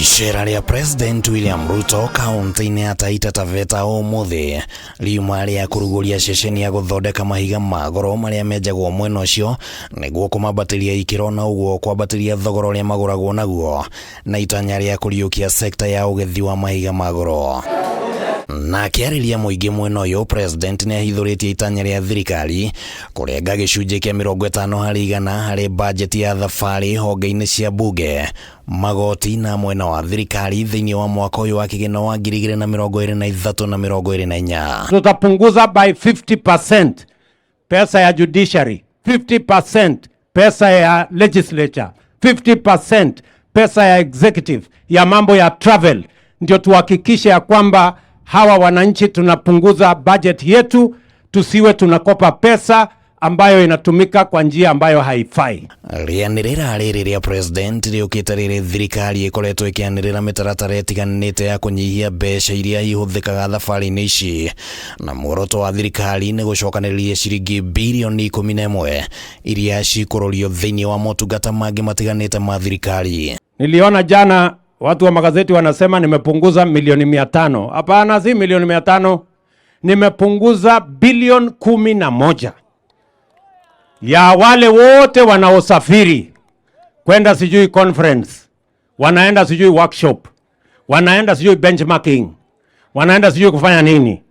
Icera rĩa President William Ruto kaunti-inĩ ya Taita Taveta ũmũthĩ riuma rĩa kũrugũria ceceni ya gũthondeka mahiga ma goro marĩa menjagwo mwena ũcio nĩguo kũmambatĩria ikĩro na ũguo kwambatĩria thogora ũrĩa magũragwo naguo na itanya rĩa kũriũkia sekta ya ũgethi wa mahiga ma goro. Na akĩarĩria mũingĩ mwena ũyũ, President nĩ ahithũrĩtie itanya rĩa thirikari kũrenga gĩcunjĩ kĩa 50% harĩ bajeti ya thabarĩ honge-inĩ cia bunge, magoti na mwena wa thirikari thĩinĩ wa mwaka ũyũ wa kĩgĩna wa 2023 na 24. Tutapunguza by 50% pesa ya judiciary, 50% pesa ya legislature, 50% pesa ya executive, ya mambo ya travel, ndio tuhakikishe ya kwamba hawa wananchi tunapunguza budget yetu, tusiwe tunakopa pesa ambayo inatumika kwa njia ambayo haifai. Rĩanĩrĩra rĩrĩ rĩa President rĩũkĩte rĩrĩ thirikari ĩkoretwo ĩkĩanĩrĩra mĩtaratara ĩtiganĩte ya kũnyihia mbeca iria ihũthĩkaga thabarĩ-inĩ ici, na muoroto wa thirikari nĩ gũcokanĩrĩria ciringi birioni 11 iria cikũrũrio thĩinĩ wa motungata mangĩ matiganĩte ma thirikari. Niliona jana watu wa magazeti wanasema nimepunguza milioni 500. Hapana, si milioni 500, nimepunguza bilioni 11 ya wale wote wanaosafiri kwenda sijui conference, wanaenda sijui workshop, wanaenda sijui benchmarking, wanaenda sijui kufanya nini,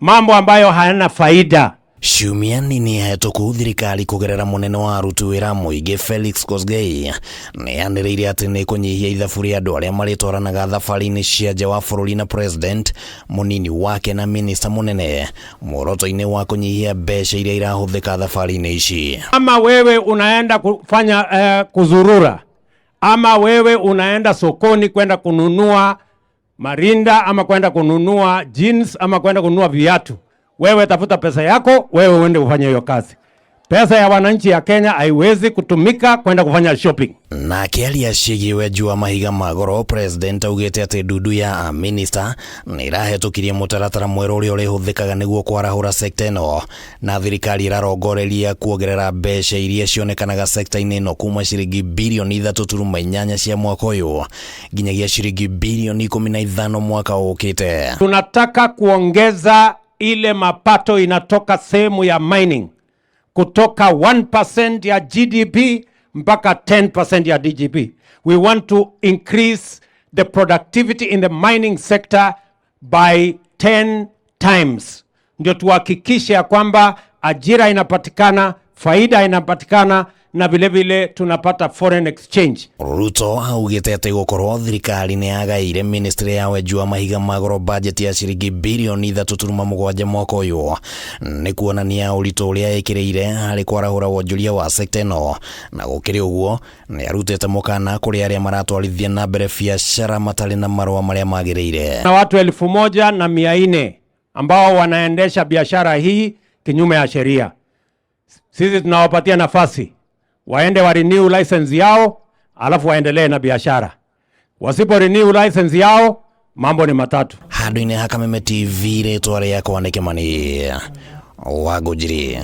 mambo ambayo hayana faida. Ciumia nini hetũku, thirikari kũgerera mũnene wa aruti wĩra mũingĩ Felix Kosgei nĩ yanĩrĩire atĩ nĩ kũnyihia ithabu rĩa andũ arĩa marĩtwaranaga thabarĩ-inĩ cia nja wa bũrũri na President, mũnini wake na minista mũnene, muoroto-inĩ wa kũnyihia mbeca iria irahũthĩka thabarĩ-inĩ ici. Ama wewe unaenda kufanya kuzurura, ama wewe unaenda sokoni kwenda kununua marinda ama kwenda kununua jeans ama kwenda kununua viatu, wewe tafuta pesa yako, wewe uende ufanye hiyo kazi. Pesa ya wananchi ya Kenya haiwezi kutumika kwenda kufanya shopping. Na akĩaria ciĩgiĩ wenji wa mahiga ma goro, President augĩte atĩ ndundu ya minista nĩ ĩrahetũkirie mũtaratara mwerũ ũrĩa ũrĩhũthĩkaga nĩguo kwarahũra sekta ĩno, na thirikari ĩrarongoreria kuongerera mbeca iria cionekanaga sekta-inĩ ĩno kuma ciringi birioni 3.8 cia mwaka ũyũ nginyagia ciringi birioni 15 mwaka ũkĩte. Tunataka kuongeza ile mapato inatoka sehemu ya mining kutoka 1% ya GDP mpaka 10% ya GDP. We want to increase the productivity in the mining sector by 10 times, ndio tuhakikishe ya kwamba ajira inapatikana, faida inapatikana na vile vile tunapata foreign exchange. Ruto augĩte atĩ gũkorwo thirikari nĩ yagaĩire ministry ya wenji wa mahiga ma goro bajeti ya ciringi birioni 3.7 mwaka ũyũ nĩ kuonania ũritũ ũrĩa ĩkĩrĩire harĩ kwarahũra wonjoria wa sekta ĩno, na gũkĩrĩ ũguo nĩ arutĩte mũkana kũrĩ arĩa maratwarithia na mbere biacara matarĩ na marũa marĩa magĩrĩire. Na watu 1400 ambao wanaendesha biashara hii kinyume ya sheria. Sisi tunawapatia nafasi waende wa renew license yao, alafu waendelee na biashara. Wasipo renew license yao, mambo ni matatu. Handũ-inĩ ha Kameme TV, rĩtwa rĩakwa nĩ Kĩmani wa Ngũnjiri.